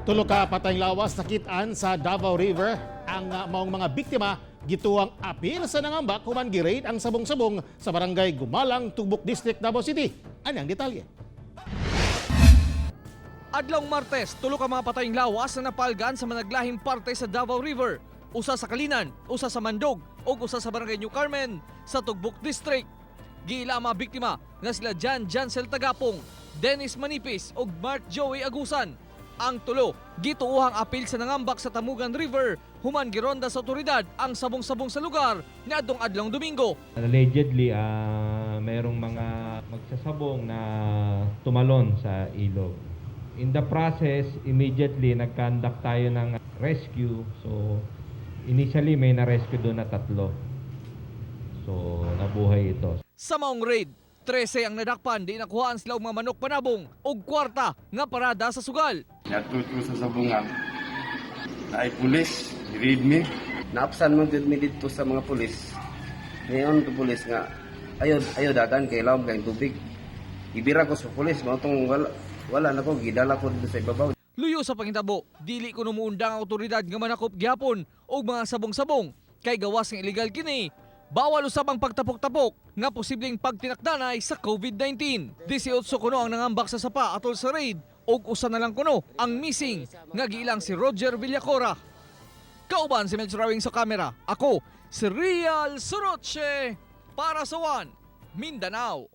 Tulo ka patayng lawas nakit-an sa Davao River. Ang maong mga biktima gituohang apil sa nangambak human gi-raid ang sabong-sabong sa Barangay Gumalang, Tugbok District, Davao City. Anang detalye. Adlong Martes, tulo ka mga patayng lawas na napalgan sa managlahing parte sa Davao River. Usa sa Kalinan, usa sa Mandog, ug usa sa Barangay New Carmen sa Tugbok District. Giila ang mga biktima nga sila Jan Jansel Tagapong, Dennis Manipis ug Mark Joey Agusan. Ang tulo, gituohang apil sa nangambak sa Tamugan River human gironda sa otoridad ang sabong-sabong sa lugar niadtong adlong Domingo. Allegedly, mayroong mga magsasabong na tumalon sa ilog. In the process, immediately nag-conduct tayo ng rescue. So, initially may na-rescue doon na tatlo. So, nabuhay ito. Sa maong raid, 13 ang nadakpan, di nakuhaan sila og mga manok panabong ug kwarta nga parada sa sugal. Natuto sa sabungan. Naay pulis, read me. Naapsan man jud mi didto sa mga pulis. Ngayon to pulis nga ayo ayo dagan kay lawom kay tubig. Ibira ko sa pulis mao tong wala wala na ko gidala ko dito sa ibabaw. Luyo sa pangitabo, dili kuno muundang ang otoridad nga manakop gihapon og mga sabong-sabong kay gawas ng illegal kini. Bawal usab ang pagtapok-tapok nga posibleng pagtinakdanay sa COVID-19. 18 kuno ang nangambak sa sapa atol sa raid ug usa na lang kuno ang missing nga giilang si Roger Villacora. Kauban si Melch Rawing sa kamera. Ako si Real Soroche para sa One Mindanao.